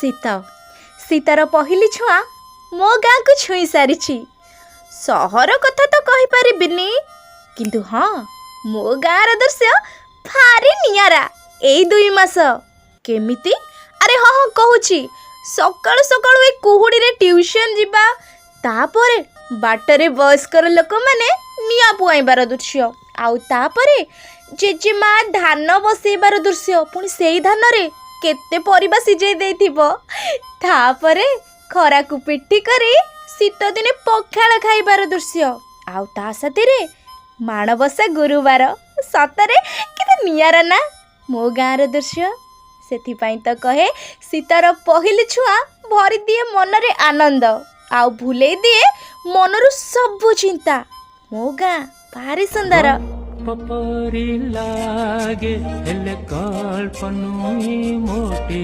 ଶୀତ, ଶୀତର ପହିଲି ଛୁଆଁ ମୋ ଗାଁକୁ ଛୁଇଁ ସାରିଛି। ସହର କଥା ତ କହିପାରିବିନି, କିନ୍ତୁ ହଁ, ମୋ ଗାଁର ଦୃଶ୍ୟ ଭାରି ନିଆରା ଏଇ 2 ମାସ। କେମିତି? ଆରେ ହଁ ହଁ, କହୁଛି। ସକାଳୁ ସକାଳୁ ଏଇ କୁହୁଡ଼ିରେ ଟ୍ୟୁସନ୍ ଯିବା, ତାପରେ ବାଟରେ ବୟସ୍କର ଲୋକମାନେ ନିଆଁ ପୁଆଇବାର ଦୃଶ୍ୟ, ଆଉ ତାପରେ ଜେଜେମା ଧାନ ବସେଇବାର ଦୃଶ୍ୟ। ପୁଣି ସେଇ ଧାନରେ କେତେ ପରିବା ସିଝେଇ ଦେଇଥିବ। ତାପରେ ଖରାକୁ ପିଠି କରି ଶୀତ ଦିନେ ପଖାଳ ଖାଇବାର ଦୃଶ୍ୟ, ଆଉ ତା ସାଥିରେ ମାଣବସା ଗୁରୁବାର। ସତରେ କେତେ ନିଆରା ନା ମୋ ଗାଁର ଦୃଶ୍ୟ? ସେଥିପାଇଁ ତ କହେ, ଶୀତର ପହିଲି ଛୁଆଁ ଭରିଦିଏ ମନରେ ଆନନ୍ଦ ଆଉ ଭୁଲେଇ ଦିଏ ମନରୁ ସବୁ ଚିନ୍ତା। ମୋ ଗାଁ ଭାରି ସୁନ୍ଦର। ଗଳ୍ପ ପରି ଲାଗେ, ହେଲେ ଗଳ୍ପ ନୁହେଁ ମୋଟେ।